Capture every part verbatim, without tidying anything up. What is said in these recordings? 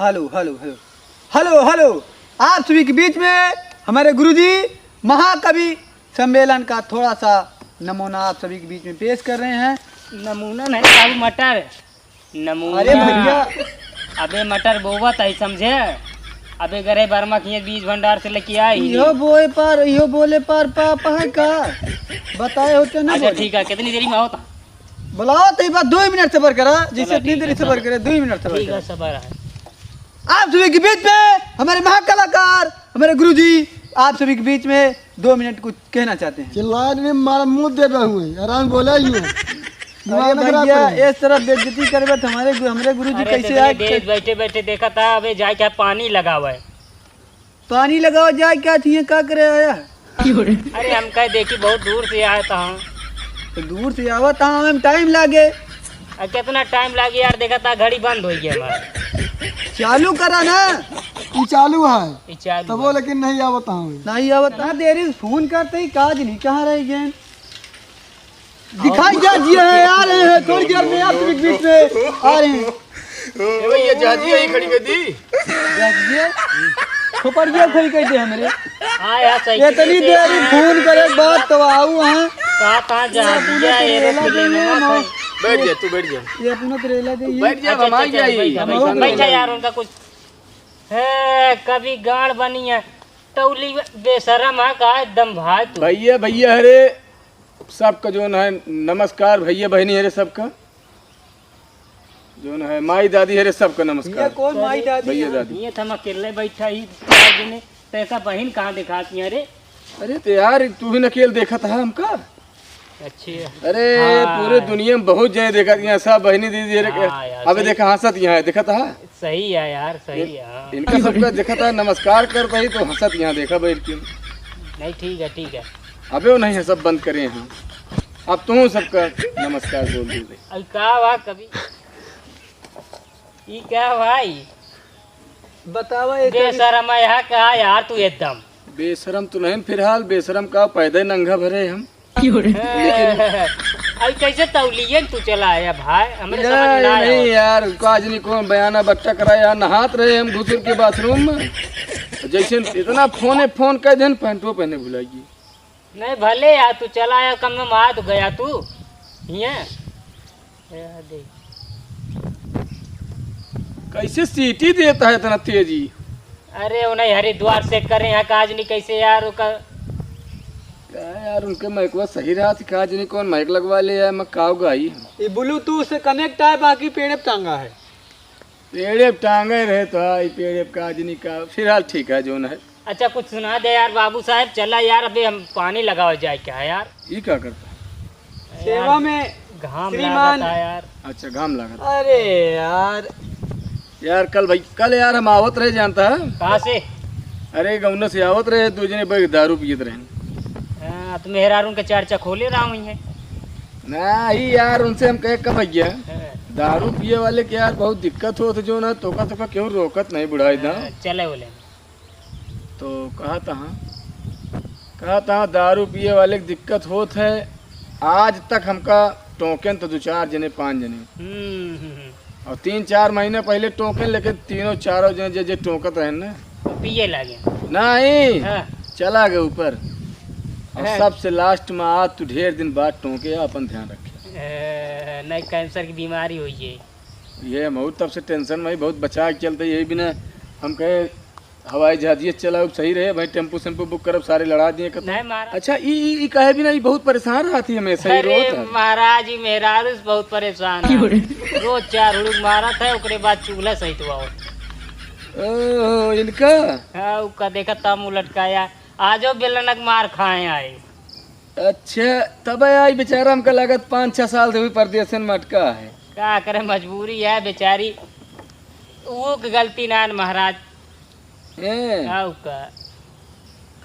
हेलो, हेलो, हेलो। हेलो, हेलो। आप सभी के बीच में हमारे गुरुजी महाकवि सम्मेलन का थोड़ा सा नमूना आप सभी के बीच में पेश कर रहे हैं। नमूना नहीं बाबू, मटर। नमूना। अरे भैया। अबे मटर बोवत है, समझे? अबे गरे बर्मा किए बीज भंडार से लेके आई ही। इहो बोए पार, इहो बोले पार पाप है का? बताए होते ना अच्छा, बोले। ठीक है, कितनी देरी में होता? बुलाओ तो ये बात दो ही मिनट सबर करा, जिससे चलो, इतनी ठीक देरी है, सबर सबर। करे, दो ही मिनट सबर ठीक है, करा। सबर है। आप सभी के बीच में हमारे महाकलाकार, हमारे गुरुजी, आप सभी के बीच में दो मिनट कुछ कहना चाहते हैं। चिल्लाए नहीं, मारा मुंह दे रहे हुए, आराम बोला ही है। दिमाग अरे ना खराब भैया, करो। इस तरह बेइज्जती करबे तो हमारे गु-, हमरे गुरुजी अरे कैसे देखिए, आए? देख, बैठे बैठे देखा था, अबे जाए क्या पानी लगावे। पानी लगाओ जाए, क्या चाहिए, का करे आया? अरे हम कहे देखी बहुत दूर से आया था हम। तो दूर से आवा था, हमें टाइम लागे। आ, कितना टाइम लागे यार, देखा था घड़ी बंद हो गया हमारा। चालू करा ना। ई चालू है। ई चालू तबो है। लेकिन नहीं आवत हूँ। नहीं आवत ना, देरी से फोन करते ही काज नहीं, कहाँ रह गए? दिखाई जा दिया है, आ रहे हैं, थोड़ी देर में आप बीच में आ रहे हैं। ए भैया, जहाजिया ही खड़ी कर दी। जहाजिया? खोपड़िया खड़ी कर दे हमरे। हाँ यार, सही इतनी देरी फोन करे के बाद तो आऊ हैं। कहाँ, कहाँ जहाजिया, ये एरोप्लेन है, बैठ जा, तू बैठ जा। ये अपना ट्रेलर दे, ये बैठ जा, अच्छा, हम आ अच्छा, गया बैठ ही। जा, बैठ जा, बैठ जा यार, उनका कुछ है, कभी गाड़ बनी है, टौली बेशरम है का एकदम भाई तू। भैया, भैया, अरे सबका जौन है नमस्कार भैया बहनी, अरे सबका जौन है माई दादी, अरे सबका नमस्कार। ये कौन माई दादी भैया है? दादी। ये तो हम अकेले बैठा ही, चार जने, तो ऐसा बहन कहाँ दिखाती है रे? अरे तो यार तू भी नकेल देखत है हमका। अच्छे। अरे हाँ। पूरे दुनिया में बहुत जने देखत यहाँ सब बहनी दीदी रे। हाँ यार, अबे सही। देखा हंसत यहाँ है, देखत है। सही है यार, सही इन-, है, हाँ। इनका सबका देखत है, नमस्कार करता ही तो हंसत यहाँ देखा बैठ के। नहीं, ठीक है, ठीक है। अबे वो नहीं है, सब बंद करे हैं। अब तुम सबका नमस्कार बोल दे दे। अब का हुआ कभी? ई का भाई? बतावा ये कभी बेशरम है यहाँ का यार तू एकदम। बेशरम तो नहीं, फिलहाल बेशरम का पैदा ही नंगा भरे हम। क्यों रे? अब कैसे तौलियन तू चला आया भाई? हमरे समझ में ना आया। नहीं यार, काज नहीं कौन बयाना बट्टा करा यार, नहात रहे हम घुसुर के बाथरूम में। जैसे इतना फोन है, फोन कर देन, पैंटो पहने भुलाइए। नहीं, भले यार, तू चला आया, कम में आ तो गया तू। हियाँ। ए, देख। कैसे सीटी देता है इतना तेजी? अरे, उन्हें हरिद्वार से करे हैं, काज नहीं कैसे यार, ओकर का यार, उनके माइकवा सही रहा थी, काज नहीं कौन माइक लगवा ले यार, मैं काव गाई। ये Bluetooth से connect है, बाकी पेड़े पे टांगा है। पेड़े पे टांगे रहे तो है, पेड़े पे काज नहीं का, फिलहाल ठीक है, जौन है। अच्छा, कुछ सुना दे यार बाबू साहब, चला यार, अबे हम पानी लगावा जाए क्या है यार? ई का करता? यार, सेवा में घाम श्रीमान। लागत है यार। अच्छा, घाम लागत। अरे यार। यार, कल भाई, कल यार हम आवत रहे, जानता है? कहाँ से? अरे, गौना से आवत रहे, दो जने बैठ दारू पियत रहे। हाँ, तो मेहरारू के चार चखोले रहा हुई है। नहीं यार, उनसे हम कहे, "कब भैया, हाँ। दारू पिए वाले के यार बहुत दिक्कत होत, जौन है, तोका, तोका क्यों रोकत नहीं बुढ़ाई दा?" हाँ, चले बोले। तो कहा था, कहा था, "दारू पिए वाले के दिक्कत होत है, आज तक हमका टोकेन तो दो चार जने, पाँच जने। हम्म, हम्म, हम्म। और तीन चार महीने पहले टोकेन, लेकिन तीनों चारों जने जे, जे टोकत रहे ना, तो पिए लागे। नहीं, हाँ। चला गए ऊपर। और हाँ। सबसे last में आज तू ढेर दिन बाद टोके, अपन ध्यान रखे।" ए, नहीं, cancer की बीमारी हुई है। ये हम तब से tension में ही बहुत बचा के चलते, यही बिना हम कहे हवाई जहाज ये चलाओ सही रहे भाई, टेम्पू सेम्पू book करब, सारे लड़ा दिए कत-। नहीं महाराज। अच्छा, ई, ई, ई कहे भी ना, ई बहुत परेशान रहती है हमेशा, ई अरे रोत है। महाराज, ई मेहरारू से बहुत परेशान है। क्यों रे? रोज चार हुड़ुक मारत है, ओकरे बाद चूल्हा सहित हुआ होत। ओहो, इनका? हाँ, उका देखा तम उलटकाया, आजो बेलनक मार खाए आए। अच्छा, तब आई बेचारा, हमका लागत पाँच छह साल से भी परदेसन में अटका है। का करे, मजबूरी है बेचारी, वो के गलती ना है महाराज। हैं? का उका?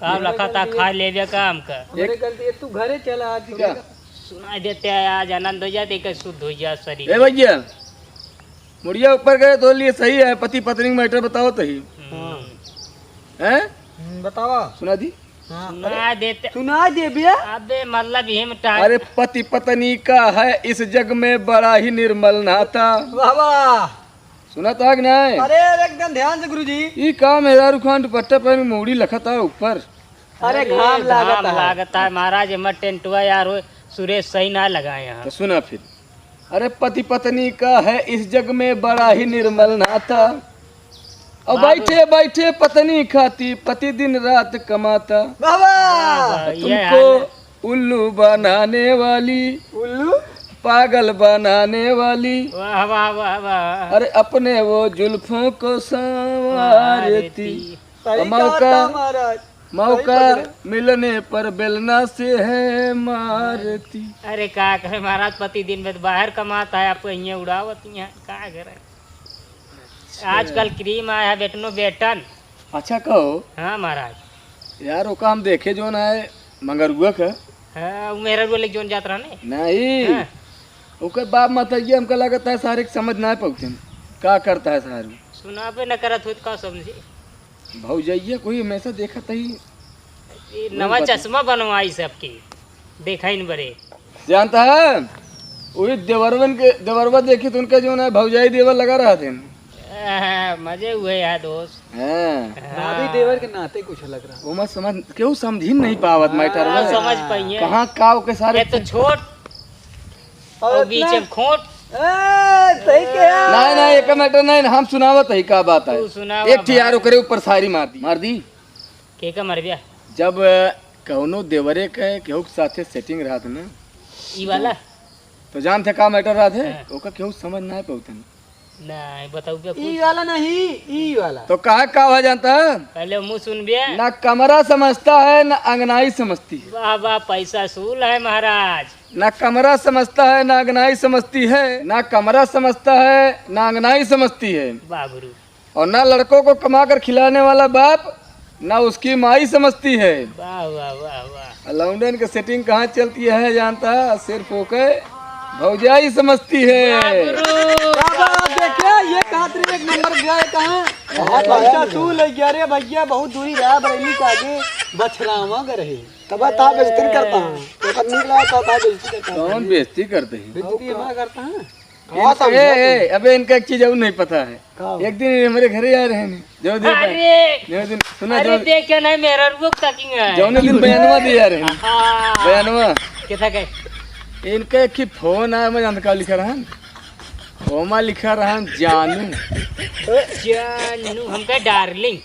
का हमरे लखा था, गलती है। खा लेबे का हमका? हमरे एक गलती है, तू घरे चला आज। ठीक है। सुनाई देते हैं, आज आनंद हो जाए, देख के शुद्ध हो जाए शरीर। ए भैया, मुड़िया ऊपर करे तो लिए सही है, पति पत्नी का matter बताओ तो ही। हम्म। हाँ। हैं? हम्म, बतावा। सुना दी? हाँ। सुना देते। सुना दे बे। अबे मतलब यही में टाइम। अरे पति पत्नी का है इस जग में बड़ा ही निर्मल नाता। वाह वाह। सुनत है कि नहीं? अरे, एकदम ध्यान से गुरुजी। ई का मेहरारू खान दुपट्टा पहन के मौड़ी लखत है ऊपर। अरे, अरे, घाम घाम लागत है। लागत है महाराज, एमा टेंटवा यार हो, सुरेश सही ना लगाए हैं। तो सुना फिर। अरे, पति पत्नी का है इस जग में बड़ा ही निर्मल नाता। और बाबू। बैठे बैठे पत्नी खाती, पति दिन रात कमाता। बाबा। वाह, वाह, ये तुमको हाल है। उल्लू बनाने वाली, उल्लू? पागल बनाने वाली। वाह, वाह, वाह, वाह। अरे, अपने वो जुल्फों को संवारती। मारती। सही मौका, कहा था महाराज। मौका सही पकड़े। मिलने पर बेलना से है मारती। अरे, का करे महाराज, पति दिन में तो बाहर कमाता है, आपको यहाँ उड़ावत यहाँ, का करे? अच्छा। आजकल क्रीम आया है, बेटनो बेटन। अच्छा कहो। हाँ महाराज। यार, ओका हम देखे जोन है, मंगरुआ का। हाँ, वो मेहरुआ लेके जोन जात रहा ने। नहीं। हाँ। ओकर बाप माता ये हमका लगत है, सारे के समझ ना पाउते हैं। का करता है सारू? सुनाबे न करत हो तो का समझी? भौजैया कोई हमेशा देखत ही। ये वही नवा बात है। चश्मा बनवाई सबके, देखा इन बरे। जानता है, वही देवरवन के, देवरवा देखी तो उनका जो ना भौजाई देवर लगा रहा थे। आहा, मजे हुए यार दोस्त। हाँ। हाँ। भाभी देवर के नाते कुछ अलग रहा। वो मत समझ, क्यों समझ ही नहीं पावत हाँ, मैटर में। समझ पाइए। कहाँ का ओके सारे ये तो छोट और और बीच इतना में खोट। ए, सही कहा। नहीं, नहीं, एक मैटर नहीं, हम सुनावत है, का बात है? तू सुनावा एक ठे यार भाई। ओकरे ऊपर शायरी मार दी, मार दी। के का मरबिया? जब, अ, कौनो देवरे के केहू के साथे सेटिंग रहत ना, ई वाला? तो जानते का मैटर रहत है? हाँ। ओका केहू समझ ना पाउतन। नहीं, बताऊ बे ई कुछ। वाला नहीं, ई वाला। तो कहा का हुआ जानता है? पहले मुँह सुन बे। ना कमरा समझता है, ना अंगनाई समझती है। वाह, वाह, पैसा सूल है महाराज। ना कमरा समझता है, ना अंगनाई समझती है, ना कमरा समझता है, ना अंगनाई समझती है। वाह गुरु। और ना लड़कों को कमा कर खिलाने वाला बाप, ना उसकी माई समझती है। वाह, वाह, वाह, वाह। और लौंडन की सेटिंग कहाँ चलती है जानता है? सिर्फ ओके भौजाई समझती है। वाह, गुरु। बाबा, देखिए, ये खातिर एक नंबर गया है कहाँ? बहुत पैसा तू ले गया रे भैया, बहुत दूरी रहा बरेली के आगे, बछरावा ग रहे। तब ता बेइज्जती करता हूँ, तो तब निकला था, ता बेइज्जती करता हूँ। कौन बेइज्जती करते हैं? बेइज्जती हमारा करता है। हाँ, इनके, समझा ए, ए, तुम। अबे इनका एक चीज और नहीं पता है। का? एक दिन ये हमारे घरे आ रहे हैं, जो दिन अरे! जो दिन, सुना, अरे, जो देख क्या नहीं, मेरा रुक तकिंग है। जौने दिन बयानवा दिया रहे हैं। हाँ। बयानवा। कितना के? इनका एक ही फोन आया, मैं जानता का लिखा रहा। ओमा लिखा रहा जानू। जानू, हमका डार्लिंग।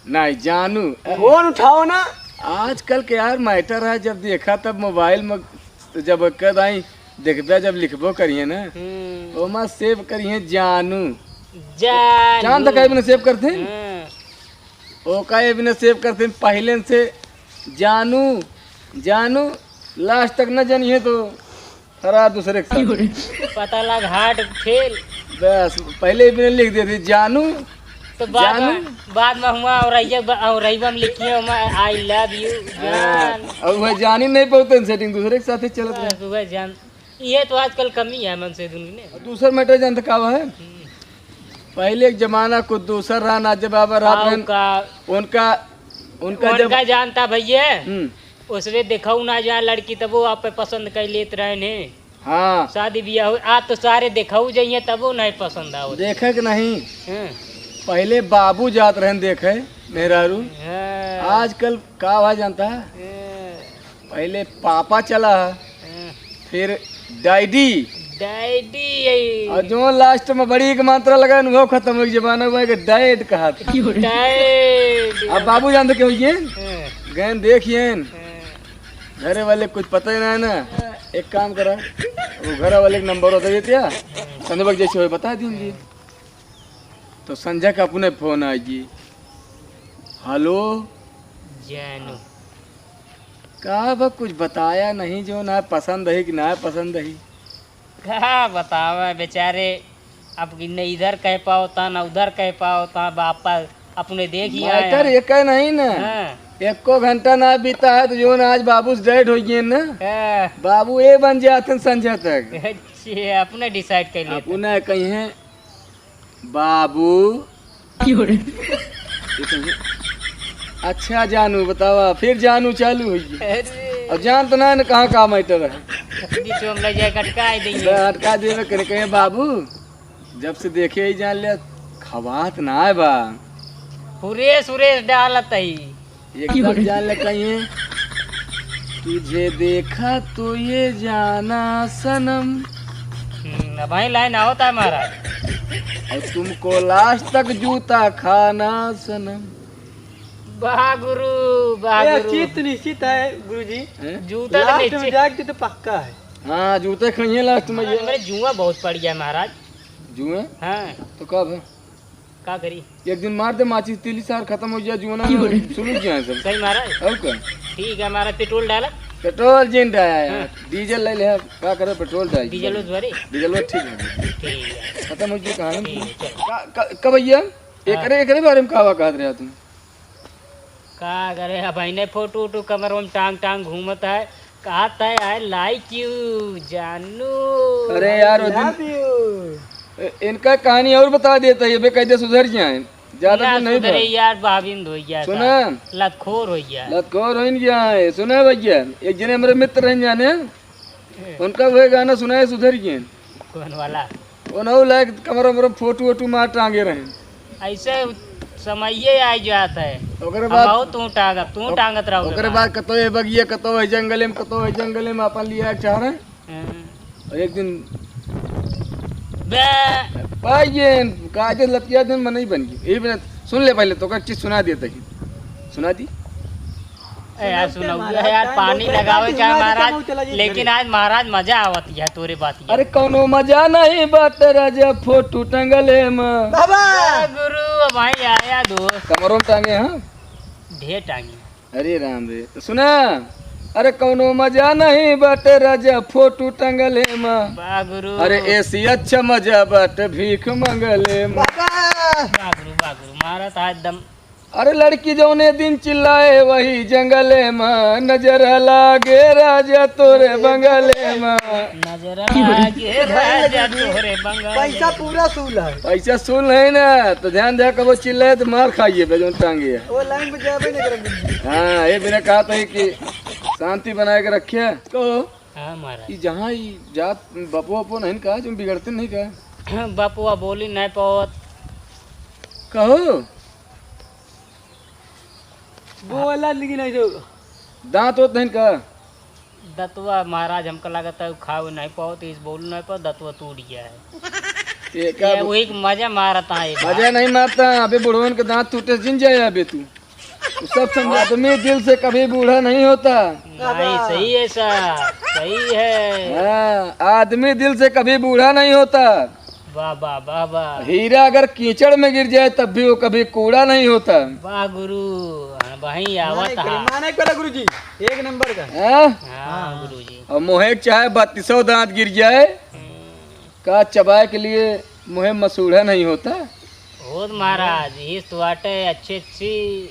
नहीं, जानू। फोन उठाओ ना। आजकल के यार मैटर है, जब देखा तब मोबाइल में, जब कद आई देखबे, जब लिखबो करिए ना, हम्म। ओमा सेव करिए जानू। जानू। जान तक बिना सेव करते हैं? हाँ। ओका ये बिना सेव करते हैं, पहले से जानू, जानू, लास्ट तक न जानिए तो हरा दूसरे के साथ। पता लग हार्ट फेल। बस, पहले ही मैंने लिख दिया थी, जानू, तो बाद जानू। में, बाद में हुआ और रहिया ब-, और रहिबा में लिखिए, हम I love you, हाँ, जान। और वह जान ही नहीं पाते, सेटिंग दूसरे के साथ ही चलत रहे। बस, वह जान। ये तो आजकल कमी है मन से दुनिया में। दूसर मैटर जानते का हुआ है? हम्म। पहले एक जमाना कुछ दूसर रहा, ना जब अब रहा आओ रहन, का। उनका, उनका जब उनका जानता भैया, हम्म। उसमें देखऊ ना जा लड़की, तब वो आप पे पसंद कर लेत रहन है। हाँ। शादी ब्याह हो, आज तो सारे देखऊ जाइए, तब वो नहीं पसंद आओ। देखे के नहीं। हाँ। पहले बाबू जात रहन देखे, मेहरारू। हाँ। आजकल का हुआ जानता है? हाँ। पहले पापा चला है, हाँ। फिर डैडी। डैडी यही। और जो लास्ट में बड़ी एक मात्रा लगा न, वो खत्म हो गई, जमाना हुआ कि डैड कहा था। डैड। अब बाबू जानते क्यों ये? हाँ। गए देखिए। हाँ। घरे वाले कुछ पता ही ना है ना। एक काम करा, वो घरे वाले के नंबर होता देते हैं, संजय बाबू जैसे हो बता दीजिए। तो संजय का अपने फोन आई जी। हेलो। जानू। का बा, कुछ बताया नहीं, जो ना पसंद है कि ना पसंद है। का बतावा बेचारे, अब कि न इधर कह पावता, न उधर कह पावता, बापा अपने देख ही आए मैटर हैं। एक है नहीं ना। हाँ। एको घंटा ना बीता है तो जो ना आज बाबू से डेट हो गए ना। हाँ। बाबू ये बन जाते हैं संजय तक। अच्छे, अपने डिसाइड कर लेते। अपने कहीं हैं बाबू। क्यों रे? ये तो है। अच्छा जानू बतावा, फिर जानू चालू हुई। अरे। अब जान तो ना, ना कहाँ का मैटर है। बीच में हम ले जाए, अटकाए देंगे। बे, अटका देवे करे, कहे, "बाबू, जब से देखे ही जान ले, खवात ना है बा। हुरेस हुरेस डालत ही। एकदम जान ले कहीं, तुझे देखा तो ये जाना सनम। हम्म, अब भाई लाइन आवत है महाराज। और तुमको लास्ट तक जूता खाना सनम। वाह गुरु, वाह ए, गुरु। चित निश्चित है गुरुजी। हैं? जूता तो लास्ट में निश्चित। जाके तो पक्का है। हाँ, जूते खाइए लास्ट में ये। मेरे जुआ बहुत पड़ गया महाराज। जुए? हाँ। तो कब है? का करी? एक दिन मार दे माचिस, तीली सार खत्म हो जाए, जुआ ना सुलझ जाए सब। सही महाराज। और का? ठीक है महाराज, पेट्रोल डाला? पेट्रोल जिन डाया है। हाँ। डीजल ले ले, का करे पेट्रोल डाल। डीजल उस भरे? डीजल वो ठीक है। ठीक है। खत्म हो गई कहानी। ठीक है, चलो। का, का, कब भैया? हाँ। एकरे, एकरे बारे में कहवा कहत रहा तुम? का करे, अब इन्हें फोटो वोटो कमरों में टांग टांग घूमत है, कहत है, "I like you जानू।" अरे यार, वो दिन love you। ए-, इनका कहानी और बता देता है, ये बे कैसे सुधर जाए, ज्यादा ना दिन नहीं सुधरे भर। यार, बाबिंद हो गया सुना? था। लतखोर हो गया। लतखोर हो गया है। सुना भैया, एक जने हमारे मित्र हैं जाने, उनका वह गाना सुनाए सुधर गए। कौन वाला? ओनहु लायक कमरा में फोटो वोटो मार टांगे रहे। ऐसे समइये आ जात है। ओकरे हम बाद आओ, तू टांगत, तू ओक-, टांगत रहो ओकरे के बाद बाद। कतो ए बगिया, कतो ए जंगले में, कतो ए जंगले में अपन लिया चाह रहे। हाँ। और एक दिन बे। पाइए, काजे लतिया दिन में नहीं बन गई। ये बिना सुन ले पहले, तो का चीज सुना दिया तही। सुना दी। ए यार, सुनाओ, सुनाओ महाराज, यार, टाइम पानी बहुत लगावे लगा, चाहे धीमा से महाराज, चमक चला जाए लेकिन घरे। आज महाराज मजा आवत है तोरे बात ये। अरे कौनो मजा नहीं बात राजा, फोटो टंगले में। बाबा! ए गुरु, भाई आया दोस्त। कमरों में टांगे, हाँ? ढेर टांगे। अरे राम रे, तो सुना। अरे कौनो मजा नहीं बाटे राजा, फोटो टंगले में। वाह गुरु। अरे एसी अच्छा मजा बाटे, भीख मंगले में। बाबा! वाह गुरु, वाह गुरु, मारा था एकदम। अरे लड़की जौने दिन चिल्लाए वही जंगले में, नजर लागे राजा तोरे बंगले में। नजर लागे राजा तोरे बंगले में। पैसा पूरा सूल है। पैसा सूल है ना, तो ध्यान दे, कबो चिल्लाए तो मार खाइए बे, जौन टांगे है। वो लाइन पे जाबे नहीं करब। हाँ, ये बिना कहा था कि शांति बनाए के रखे। कहो, हाँ महाराज। ई जहाँ ई जात बपो बपो नहीं कहा, जो बिगड़ते नहीं कहा। बपुआ बोली नहीं पावत। कहो। बोला लेकिन नहीं जो। दांत होत नहीं का? दतवा महाराज हमका लागत है खाओ नहीं पाओ तो इस बोल नहीं पाओ, दतवा टूट गया है। ये का ये बो-, वही के मजा मारता है ये मजा बात। नहीं मारता, अबे बुढ़वन के दांत टूटे जिन जाए अबे तू। तू सब समझ, आदमी दिल से कभी बूढ़ा नहीं होता। नहीं, सही है सर, सही है। हाँ, आदमी दिल से कभी बूढ़ा नहीं होता। वाह, वाह, वाह, वाह। हीरा अगर कीचड़ में गिर जाए, तब भी वो कभी कूड़ा नहीं होता। वाह गुरु, हाँ, वहीं आवत मानिक, हा। मानिक वाला गुरु जी, एक नंबर का। हाँ? हाँ, हाँ। गुरु जी। और मोहे चाहे बत्तीसों दांत गिर जाए, हम्म। का चबाए के लिए मोहे मसूढ़ा नहीं होता? होत महाराज, इस तो बाटे अच्छी, अच्छी।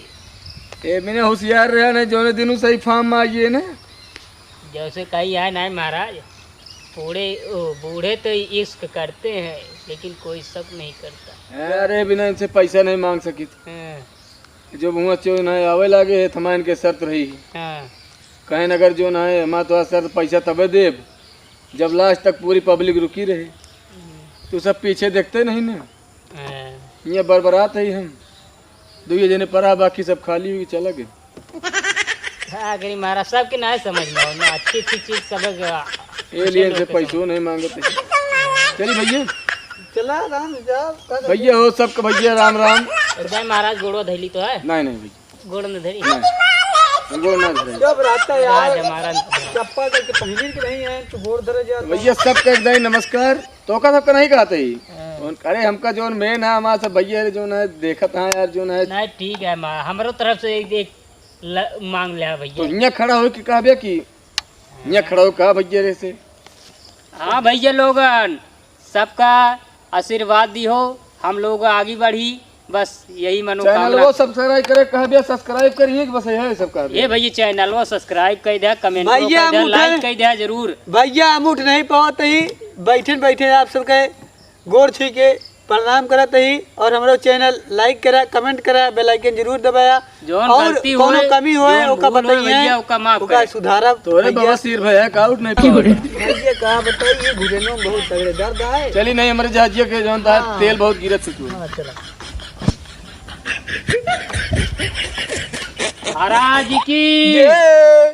ए, मैंने होशियार रहा ना, जौने दिन सही फार्म में आइए ना। जैसे कही है ना महाराज, बूढ़े, ओ, बूढ़े तो इश्क करते हैं, लेकिन कोई शक नहीं करता। अरे, बिना इनसे पैसा नहीं मांग सकित। हाँ। जब हुआ जो ना आवे लागे है, थमा इनके शर्त रही। हाँ। कहें अगर जो ना है, हमार तो शर्त पैसा तबे देब, जब लास्ट तक पूरी पब्लिक रुकी रहे। हम्म। तू सब पीछे देखते नहीं ना। हाँ। ये बरबरात है हम। दुइये जने परा, बाकी सब खाली हुई चला गए। का करी महाराज, सबके ना समझ में आओ ना, अच्छी अच्छी चीज सब एलियन से पैसों नहीं मांगते। चली भैया। चला राम जा, का भैया हो सबके भैया राम राम। और भाई महाराज गोड़वा धैली तो है? नहीं, नहीं भैया। गोड़ न धरी। नहीं, गोड़ ना धरे। जब रहता है यार, राज हमारा चप्पल करके पहली के नहीं है, तो गोड़ धरे जा। भैया सबके एक दाई नमस्कार। तो का सबका नहीं कहते ही। हाँ। उन-, अरे हमका जोन मेन है, हमारा सब भैया रे जोन है, देखत हाँ यार जोन है। नहीं, ठीक है, मा-, हमरो तरफ से एक, एक ल-, मांग ले भैया। तो हियाँ खड़ा हो के कहबे कि हियाँ खड़ा हो कहा भैया रे से। हाँ भैया लोगन, सबका आशीर्वाद दिहो, हम लोग आगे बढ़ी, बस यही मनोकामना। चैनल वो सब्सक्राइब करे, कहा भैया सब्सक्राइब करिए कि बस यही सब कहा ए भैया। भैया, चैनल वो सब्सक्राइब कर दे, कमेंट भैया, कर दे, हम उठे लाइक कर दे जरूर। भैया, हम उठ नहीं पावत ही, बैठे बैठे आप सबके गोड़ छुई के प्रणाम करत ही और हमरो चैनल लाइक करा, कमेंट करा, बेल आइकन जरूर दबाया। जौन और गलती कोनो होए, कमी होए, जौन ओका भूल होए बताइए, भैया, ओका माफ ओका करे। सुधारा तोरे भैया। बवासीर भैया, का आउट नहीं पावता। भैया का बताइए, घुटनों में बहुत तगड़े दर्द है। चली नहीं, हमरे जहाजिया के जौन था, हाँ। तेल बहुत गिरत से तू। हाँ, चला। महाराज की जय।